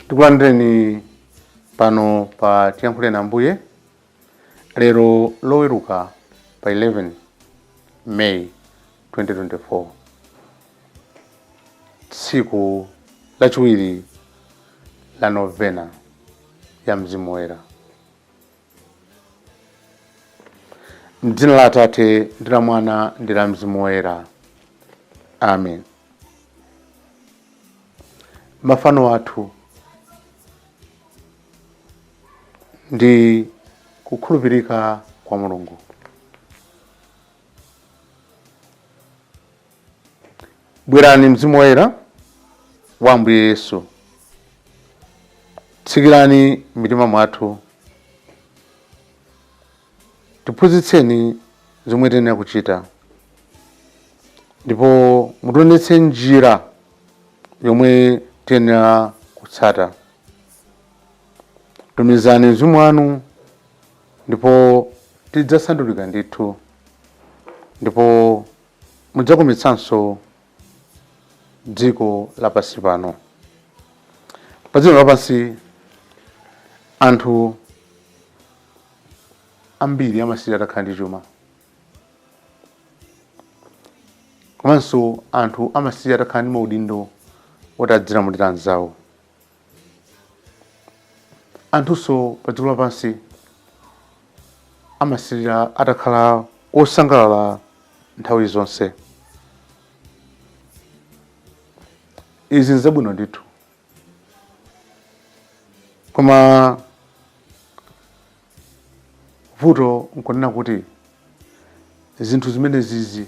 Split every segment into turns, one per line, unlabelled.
Tikulandireni pano pa Tiyankhuleni Ambuye lero Loweruka pa 11 May 2024, tsiku lachiwiri la novena ya Mzimu Woyera. M'dzina la Atate ndi la Mwana ndi la Mzimu Woyera, amen. Mafano athu ndi kukhulupirika kwa Mulungu. Bwerani Mzimu Woyera wa Ambuye Yesu, tsikirani m'mitima mwathu, tiphunzitseni zomwe tiyenera kuchita, ndipo mutionetse njira yomwe tiyenera kutsata. Tumizani Mzimu wanu ndipo tidzasandulika ndithu, ndipo mudzakometsanso dziko lapansi pano. Pa dziko lapansi anthu ambiri amasirira atakhala ndi chuma, komanso anthu amasirira atakhala ndi maudindo oti adzilamulira anzawo. Anthunso pa dziko lapansi amasirira atakhala osangalala nthawi zonse. Izi nzabwino ndithu, koma vuto nkunena kuti zinthu zimenezizi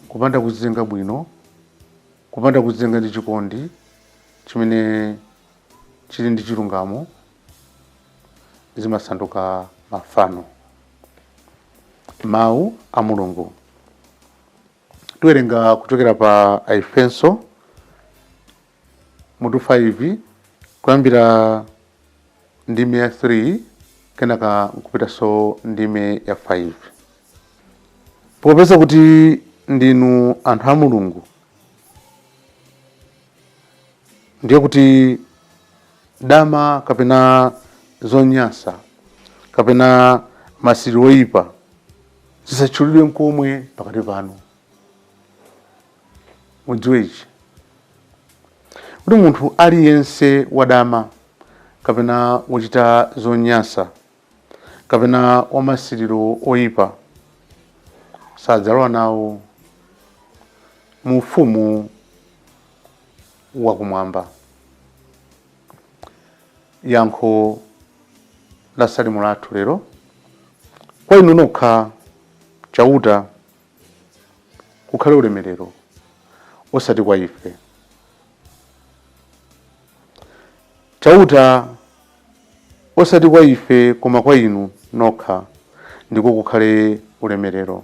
kupanda kuzitenga bwino, kupanda kuzitenga ndi chikondi chimene chili ndi chilungamo, zimasanduka mafano. Mawu a Mulungu tiwerenga kuchokera pa Aefeso mutu 5 kuyambira ndime ya 3 kenaka nkupitanso ndime ya 5. Popeza kuti ndinu anthu a Mulungu, ndiye kuti dama kapena zonyansa kapena masiriro oyipa zisatchulidwe nkomwe pakati panu. Mudziwe ichi, kuti munthu aliyense wadama kapena wochita zonyansa kapena wamasiriro oyipa sadzalowa nawo mu ufumu wakumwamba. Yankho la salimo lathu lero: kwa inu nokha Chauta kukhale ulemerero, osati kwa ife. Chauta, osati kwa ife koma kwa inu nokha ndiko kukhale ulemerero,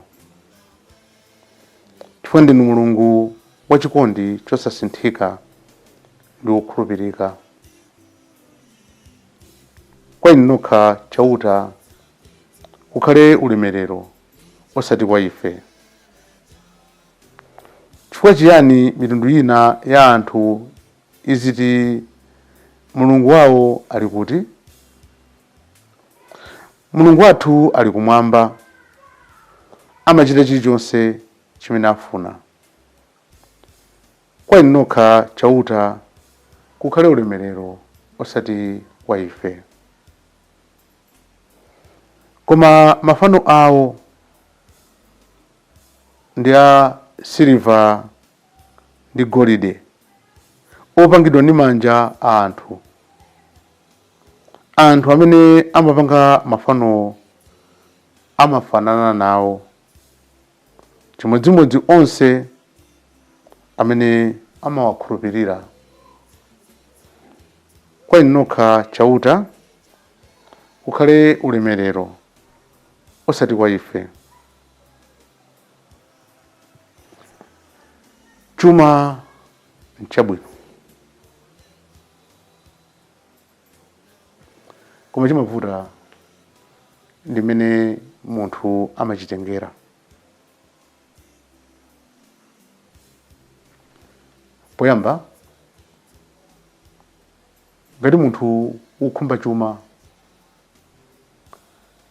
chifukwa ndinu Mulungu wachikondi chosasinthika ndi wokhulupirika. Kwa inu nokha Chauta kukhale ulemerero, osati kwa ife. Chifukwa chiyani mitundu ina ya anthu iziti, Mulungu wawo ali kuti? Mulungu wathu ali kumwamba, amachita chilichonse chimene afuna. Kwa inu nokha Chauta kukhale ulemerero, osati kwa ife. Koma mafano awo ndi a siliva ndi golide, opangidwa ndi manja a anthu. Anthu amene amapanga mafanowo amafanana nawo, chimodzimodzi onse amene amawakhulupirira. Kwa inu nokha Chauta kukhale ulemerero, osati kwa ife. Chuma nchabwino, koma chimavuta ndi mmene munthu amachitengera. Poyamba Ngati munthu ukhumba chuma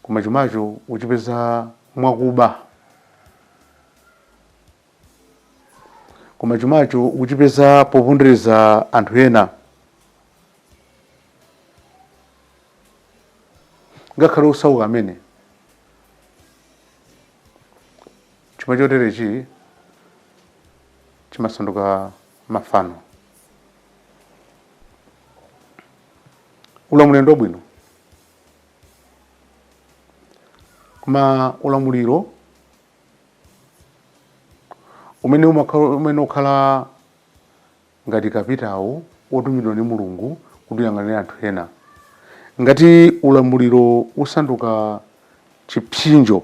koma chumacho uchipeza mwakuba, koma chumacho ukuchipeza popondereza anthu ena, ngakhale osauka amene, chuma choterechi chimasanduka mafano. Ulamuliro ndi wabwino, koma ulamuliro umene umene ukhala ngati kapitawo wotumidwa ndi Mulungu kuti uyang'anire anthu ena, ngati ulamuliro usanduka chipsinjo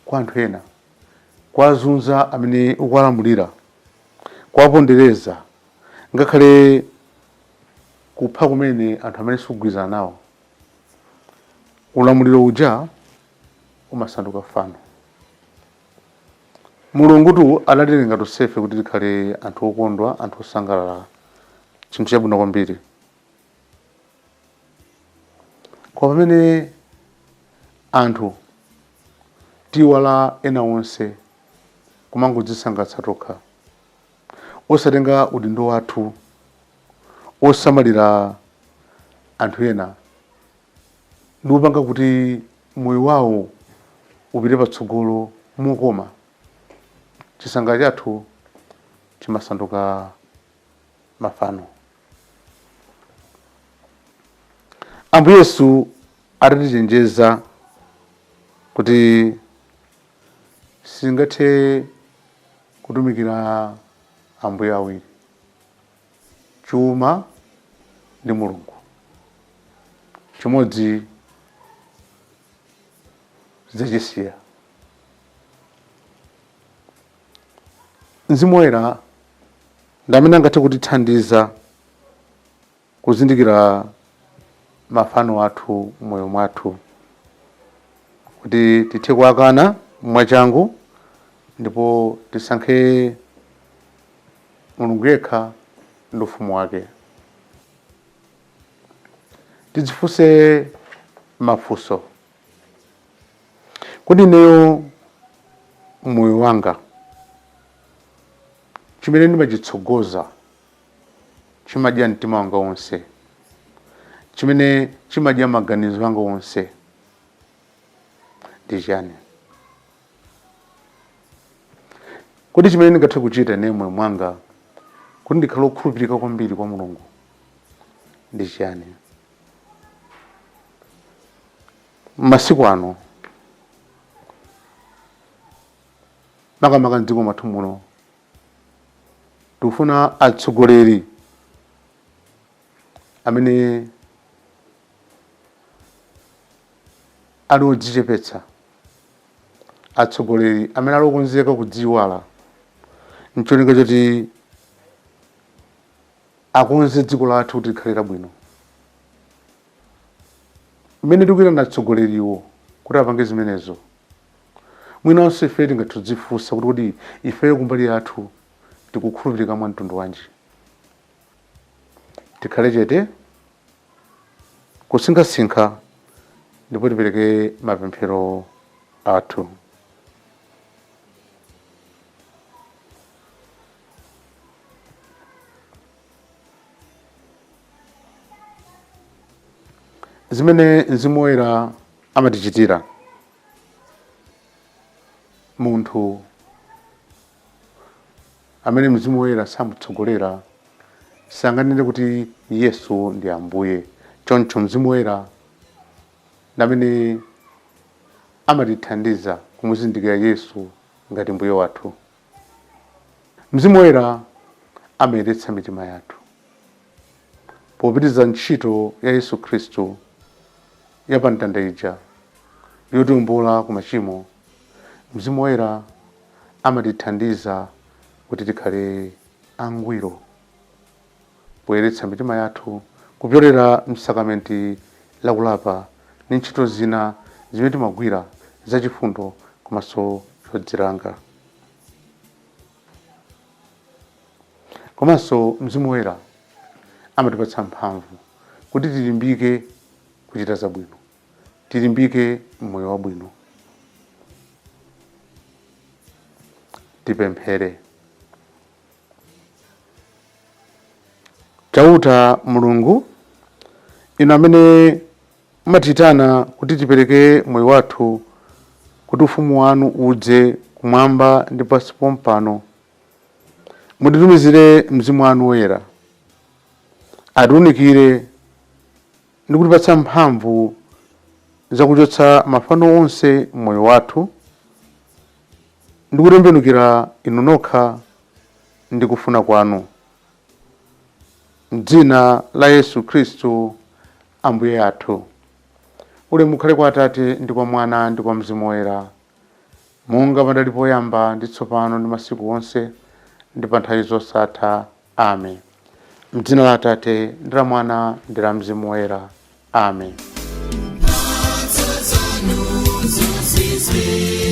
kwa anthu ena, kuwazunza amene ukuwalamulira, kuwapondereza, ngakhale kupha kumene anthu amene sukugwirizana nawo, ulamuliro uja umasanduka fano. Mulungutu adatilenga tonsefe kuti tikhale anthu okondwa, anthu osangalala, chinthu chabwino kwambiri. Koma pamene anthu tiiwala ena onse kumangodzisangalatsa tokha, osatenga udindo wathu osamalira anthu ena ndi kupanga kuti moyo wawo upite patsogolo mokoma, chisangalalo chathu chimasanduka mafano. Ambuye Yesu adatichenjeza kuti sitingathe kutumikira ambuye awiri, chuma ndi Mulungu. Chimodzi tidzachisiya. Mzimu Woyera ndi amene angathe kutithandiza kuzindikira mafano athu m'moyo mwathu, kuti tithe kuwakana mwachangu ndipo tisankhe Mulungu yekha ndi ufumu wake. Tidzifunse mafunso: kodi ineyo moyo wanga chimene ndimachitsogoza chimadya mtima wanga wonse, chimene chimadya maganizo anga onse ndi chiyani? Kodi chimene ndingathe kuchita ine moyo mwanga kuti ndikhale wokhulupirika kwambiri kwa Mulungu ndi chiyani? Masiku ano, makamaka mdziko mwathu muno, tikufuna atsogoleri amene ali odzichepetsa, atsogoleri amene ali okonzeka kudziiwala ncholinga choti akonze dziko lathu kuti likhale labwino. Mmene tikuyitana atsogoleriwo kuti apange zimenezo, mwinanso ife tingathe kudzifunsa kuti kodi ifeyo kumbali yathu tikukhulupirika mwa mtundu wanji? Tikhale chete, kusinkhasinkha, ndipo tipereke mapemphero athu. Zimene Mzimu Woyera amatichitira munthu amene Mzimu Woyera samutsogolera sanganene kuti Yesu ndi Ambuye. Choncho Mzimu Woyera ndi amene amatithandiza kumuzindikira Yesu ngati Mbuye wathu. Mzimu Woyera amayeretsa mitima yathu popitiriza ntchito ya Yesu Khristu ya pa mtanda ija yotiwombola ku machimo. Mzimu Woyera amatithandiza kuti tikhale angwiro poyeretsa mitima yathu kupyolera msakamenti la kulapa ndi ntchito zina zimene timagwira zachifundo komanso chodzilanga. Komanso Mzimu Woyera Amatipatsa mphamvu kuti tilimbike kuchita zabwino, tilimbike mmoyo wabwino. Tipemphere. Chauta Mulungu, inu amene mumatiyitana kuti tipereke moyo wathu kuti ufumu wanu udze kumwamba ndi pansi pompano, mutitumizire Mzimu wanu Woyera atiunikire ndi kutipatsa mphamvu zakuchotsa mafano onse mmoyo wathu ndi kutembenukira inu nokha ndi kufuna kwanu. M'dzina la Yesu Khristu Ambuye athu. Ulemu ukhale kwa Atate ndi kwa Mwana ndi kwa Mzimu Woyera, monga padali poyamba ndi tsopano ndi masiku onse ndi pa nthawi zosatha. Amen. M'dzina la Atate ndi la Mwana ndi la Mzimu Woyera. Amen.
Mphatso zanu zozizwitsa.